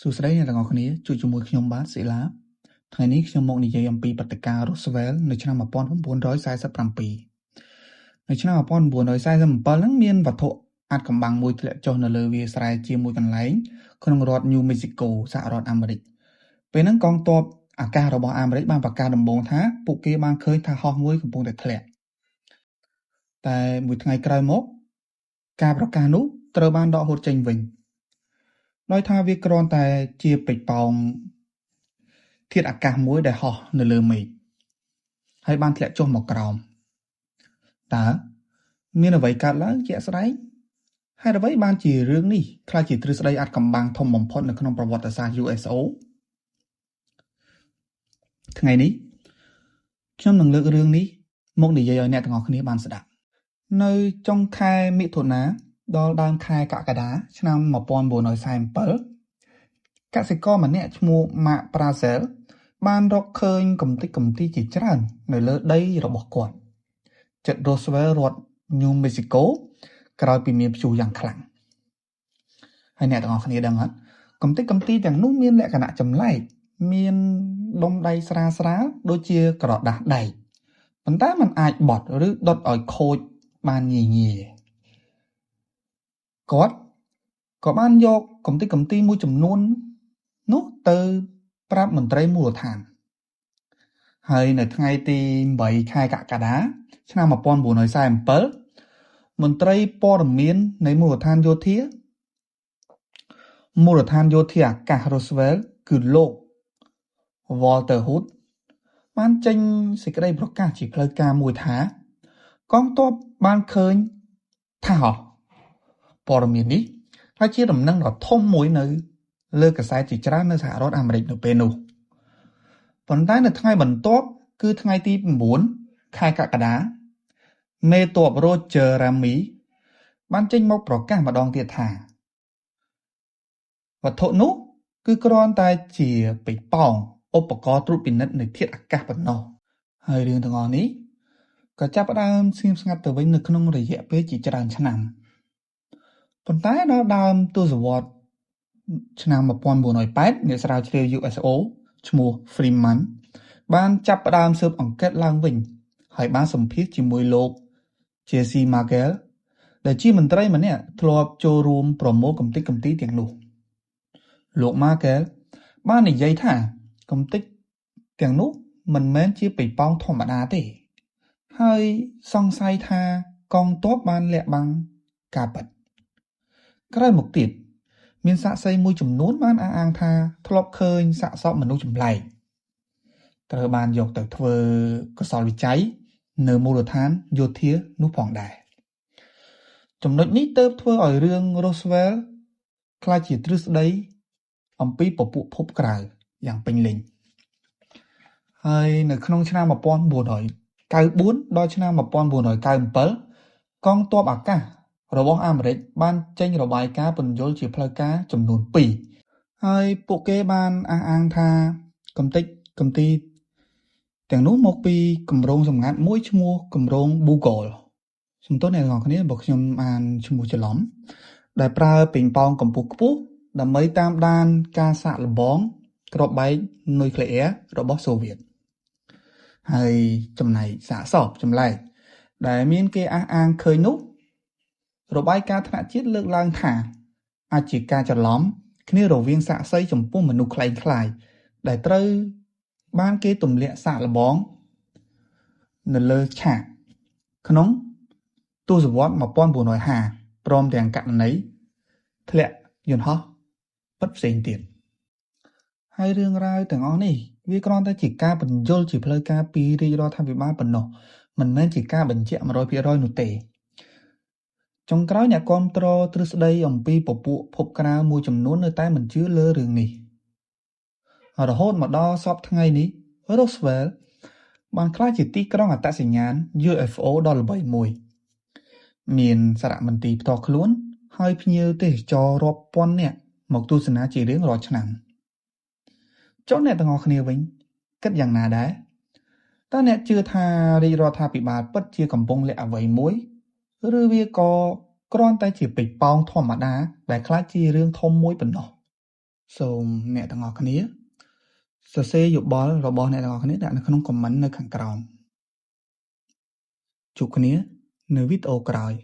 សួស្តីអ្នកទាំងអស់គ្នាជួបជាមួយខ្ញុំបាទសិលាថ្ងៃនេះខ្ញុំមកនិយាយអំពីព្រឹត្តិការណ៍ Roswell នៅឆ្នាំ1947នៅឆ្នាំ1947ហ្នឹងមានវត្ថុអាថ៌កំបាំងមួយធ្លាក់ចុះនៅលើវាលស្រែជាមួយកន្លែងក្នុងរដ្ឋ New Mexico សហរដ្ឋអាមេរិកពេលហ្នឹងកងទ័ពអាកាសរបស់អាមេរិកបានប្រកាសដំបូងថាពួកគេបានឃើញថាហោះមួយកំពុងតែធ្លាក់តែមួយថ្ងៃក្រោយមកការប្រកាសនោះត្រូវបានដកហូតចេញវិញដោយថាវាគ្រាន់តែជាប៉ិចប៉ោងធាតុអាកាសមួយដែលហោះនៅលើមេឃហើយបានធ្លាក់ចុះមកក្រោមតើមានអ្វីកើតឡើងជាក់ស្ដែងហេតុអ្វីបានជារឿងនេះក្លាយជាទ្រឹស្ដីអាថ៌កំបាំងធំបំផុតនៅក្នុងប្រវត្តិសាស្ត្រ USO ថ្ងៃនេះខ្ញុំនឹងលើករឿងនេះមកនិយាយឲ្យអ្នកទាំងអស់គ្នាបានស្ដាប់នៅចុងខែមិថុនាដល់ដើមខែកក្កដាឆ្នាំ1947កសិករម្នាក់ឈ្មោះម៉ាកប្រាសែលបានរកឃើញកំទេចកំទីជាច្រើននៅលើដីរបស់គាត់ជិត Roswell រដ្ឋ New Mexico ក្រោយពីមានព្យុះយ៉ាងខ្លាំងហើយអ្នកទាំងអស់គ្នាដឹងអត់កំទេចកំទីទាំងនោះមានលក្ខណៈចម្លែកមានដុំដៃស្រាលស្រាលដូចជាក្រដាសដែកប៉ុន្តែมันអាចបត់ឬដុតឲ្យខូចបានងាយងាយគាត់ក៏បានយកកំទេចកំទីមួយចំនួននោះទៅប្រាប់មន្ត្រីមូលដ្ឋានហើយនៅថ្ងៃទី8ខែកក្កដាឆ្នាំ1947មន្ត្រីព័ត៌មាននៃមូលដ្ឋានយោធាមូលដ្ឋានយោធាអាកាស Roswell គឺលោក Walter Hood បានចេញសេចក្តីប្រកាសជាផ្លូវការមួយថាកងទ័ពបានឃើញថាហោះព័ត៌មាននេះហើយជាដំណឹងដ៏ធំមួយនៅលើកាសែតជាច្រើននៅសហរដ្ឋអាមេរិកនៅពេលនោះប៉ុន្តែនៅថ្ងៃបន្ទាប់គឺថ្ងៃទី9ខែកក្កដាមេទ័ព Roger Ramy បានចេញមកប្រកាសម្ដងទៀតថាវត្ថុនោះគឺគ្រាន់តែជាប៉ិចប៉ោងឧបករណ៍ត្រួតពិនិត្យនៃធាតុអាកាសប៉ុណ្ណោះហើយរឿងទាំងអស់នេះក៏ចាប់ផ្ដើមស្ងៀមស្ងាត់ទៅវិញនៅក្នុងរយៈពេលជាច្រើនឆ្នាំប៉ុន្តែដល់ដើមទសវត្សរ៍ឆ្នាំ1980អ្នកស្រាវជ្រាវ USO ឈ្មោះ Freeman បានចាប់ផ្ដើមស៊ើបអង្កេតឡើងវិញហើយបានសម្ភាសជាមួយលោក Jesse Margel ដែលជាមន្ត្រីម្នាក់ធ្លាប់ចូលរួមប្រមូលកំទេចកំទីទាំងនោះលោក Margel បាននិយាយថាកំទេចទាំងនោះមិនមែនជាប៉ិចប៉ោងធម្មតាទេហើយសង្ស័យថាកងទ័ពបានលាក់បាំងការពិតក្រោយមកទៀតមានសាក្សីមួយចំនួនបានអះអាងថាធ្លាប់ឃើញសាកសពមនុស្សចម្លែកត្រូវបានយកទៅធ្វើកុសលវិច័យនៅមូលដ្ឋានយោធានោះផងដែរចំណុចនេះទើបធ្វើឲ្យរឿង Roswell ក្លាយជាទ្រឹស្ដីអំពីពពួកភពក្រៅយ៉ាងពេញលេញហើយនៅក្នុងឆ្នាំ1994ដល់ឆ្នាំ1997កងទ័ពអាកាសរបស់អាមេរិកបានចេញរបាយការណ៍ពន្យល់ជាផ្លូវការចំនួន2ហើយពួកគេបានអះអាងថាកំទេចកំទីទាំងនោះមកពីគម្រោងសម្ងាត់មួយឈ្មោះគម្រោង Google សំទោសអ្នកទាំងអស់គ្នាបើខ្ញុំអានឈ្មោះច្រឡំដែលប្រើប៉េងប៉ោងកម្ពស់ខ្ពស់ដើម្បីតាមដានការសាកល្បងគ្រាប់បែកនុយក្លេអ៊ែររបស់សូវៀតហើយចំណែកសាកសពចម្លែកដែលមានគេអះអាងឃើញនោះរបាយការណ៍ថ្នាក់ជាតិលើកឡើងថាអាចជាការច្រឡំគ្នារវាងសាក្សីចំពោះមនុស្សក្លែងក្លាយដែលត្រូវបានគេទម្លាក់សាកល្បងនៅលើឆាកក្នុងទសវត្សរ៍1950ព្រមទាំងករណីធ្លាក់យន្តហោះពិតផ្សេងទៀតហើយរឿងរ៉ាវទាំងអស់នេះវាគ្រាន់តែជាការពន្យល់ជាផ្លូវការពីរាជរដ្ឋាភិបាលប៉ុណ្ណោះមិនមែនជាការបញ្ជាក់100%នោះទេចុងក្រោយអ្នកគាំទ្រទ្រឹស្ដីអំពីពពួកភពក្រៅមួយចំនួននៅតែមិនជឿលើរឿងនេះរហូតមកដល់សព្វថ្ងៃនេះ Roswell បានក្លាយជាទីក្រុងអត្តសញ្ញាណ UFO ដ៏ល្បីមួយមានសារមន្ទីរផ្ទាល់ខ្លួនហើយភ្ញៀវទេសចររាប់ពាន់នាក់មកទស្សនាជារៀងរាល់ឆ្នាំចុះអ្នកទាំងអស់គ្នាវិញគិតយ៉ាងណាដែរតើអ្នកជឿថារាជរដ្ឋាភិបាលពិតជាកំពុងលាក់អ្វីមួយឬវាក៏គ្រាន់តែជាប៉ិចប៉ោងធម្មតាដែលក្លាយជារឿងធំមួយប៉ុណ្ណោះ សូមអ្នកទាំងអស់គ្នាសរសេរយោបល់របស់អ្នកទាំងអស់គ្នាដាក់នៅក្នុង comment នៅខាងក្រោម។ ជួបគ្នានៅវីដេអូក្រោយ។